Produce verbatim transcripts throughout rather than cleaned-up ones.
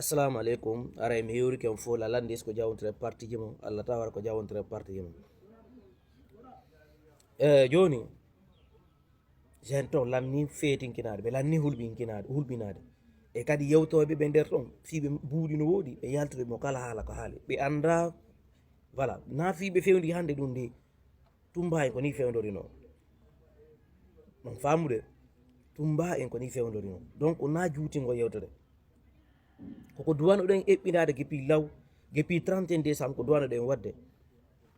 Assalamu aleykum. Aray mi hewrike on fof, la landis ko jawontire partiji mum, Allah tawara ko jawontire partiji mum. E jooni, jen to lanni feetinkinaade, ɓe lanni hulɓinkinaade, hulɓinaade. E kadi yewtooɓe ɓe nder ɗon, fii ɓe buuɗi no woodi, ɓe yaltude mo kala haala ko haali. Ɓe annda, voilà, na fii ɓe fewndi hannde ɗum ndi, Tumba en ko ni fewndorino. Mon faamude, Tumba en ko ni fewndorino. Donc, na juutingo yewtere. Koko duwano ɗen eɓɓinaade gepi law, gepi trente et un décembre ko duwano ɗen wadde.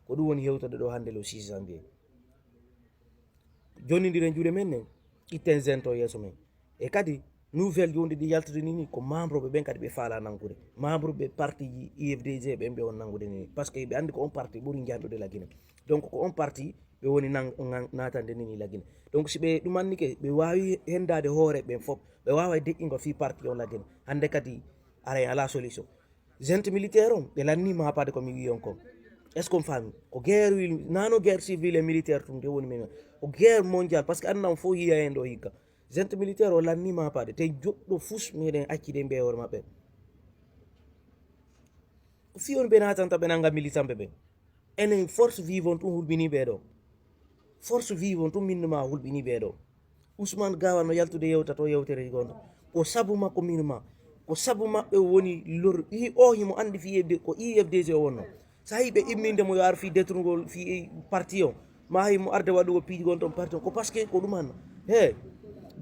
Ko ɗum woni hewtode ɗo hannde le six janvier. Jonnindiren juuɗe men nen, itten zen to yeeso men. E kadi, nouvelle jooni ɗi yaltiri ni, ni ko membre ɓe ɓen kadi ɓe faala nangude. Membre ɓe parti ji U F D G ɓen ɓe on nangude ni. Parce que ɓe anndi ko on parti ɓuri njanɗude la Guinée. Donc ko on parti ɓe woni nan-, nan-, naatande ni, ni la Guinée. Donc si ɓe ɗumannike, ɓe waawi hendaade hoore ɓen fof, ɓe waawa deƴƴingo fii parti on la Guinée. Hannde kadi, aray alaa solution. Junte militaire on, ɓe lanni maapade ko mi wi'i on kon. Est-ce qu'on faami? Ko guerre wil-, nano guerre civile et militaire tun, nde woni men. Ko guerre mondiale, parce que anna on fof yiya en ɗo hikka. Junte militaire o lanni maapade, te joɗɗo fus meɗen accide mbe hoore maɓɓe. Ko fii on ɓe naatanta ɓe nanga militanɓe ɓen. Enen force vive on tun hulɓini ɓe ɗo. Force vive on tun minnu ma hulɓini ɓe ɗo. Ousmane Gawa no yaltude yewta to yewtere gonɗo. Ko sabu makko minu ma. Ko sabu maɓɓe woni lor-, i o himo anndi fii U F D, ko U F D G o wonno. So hayi ɓe imminde mo yo ar fii detrugol fii parti on. Ma hayi mo arde waɗugol piiji gon ton parti on. Ko parce que ko ɗum hanno. He,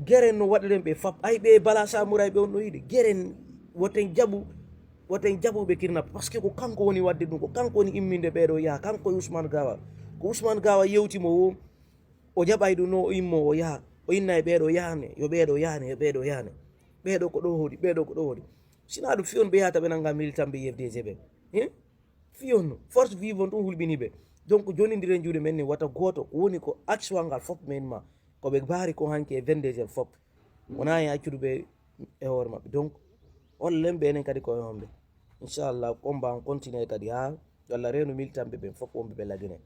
geren no waɗiren ɓe fap. Ay ɓe bala samurai ɓe on no yiɗi. Geren woten jaɓu, woten jaɓu ɓe kidnap. Parce que ko kanko woni waɗde ɗum. Ko kanko woni imminde ɓe ɗo yaha. Kanko e Ousmane Gawa. Ko Ousmane Gawa yewti mo wo. O jaɓay ɗum no o immo o yaha. O inna e ɓeeɗo yahne, yo ɓeeɗo yahne, yo ɓeeɗo yahne. Ɓeeɗo ko ɗo hoɗi, ɓeeɗo ko ɗo hoɗi. Sina ɗum fii on ɓe yahata ɓe nanga militant ɓe U F D G ɓe. He? Fii on no. Force vive on ɗum hulɓini ɓe. Donc, jonindiren juuɗe men ni wata gooto. Ko woni ko action ngal fof men ma. Ko ɓe mbaari ko hanki e vingt-deux heures fof. Wonaa e accude ɓe e hoore maɓɓe. Donc, on lemɓe enen kadi ko e homɓe. Inchallah, combat on continue kadi haa yo Allah reenu militant ɓe ɓen fof wonɓe ɓe la Guinée.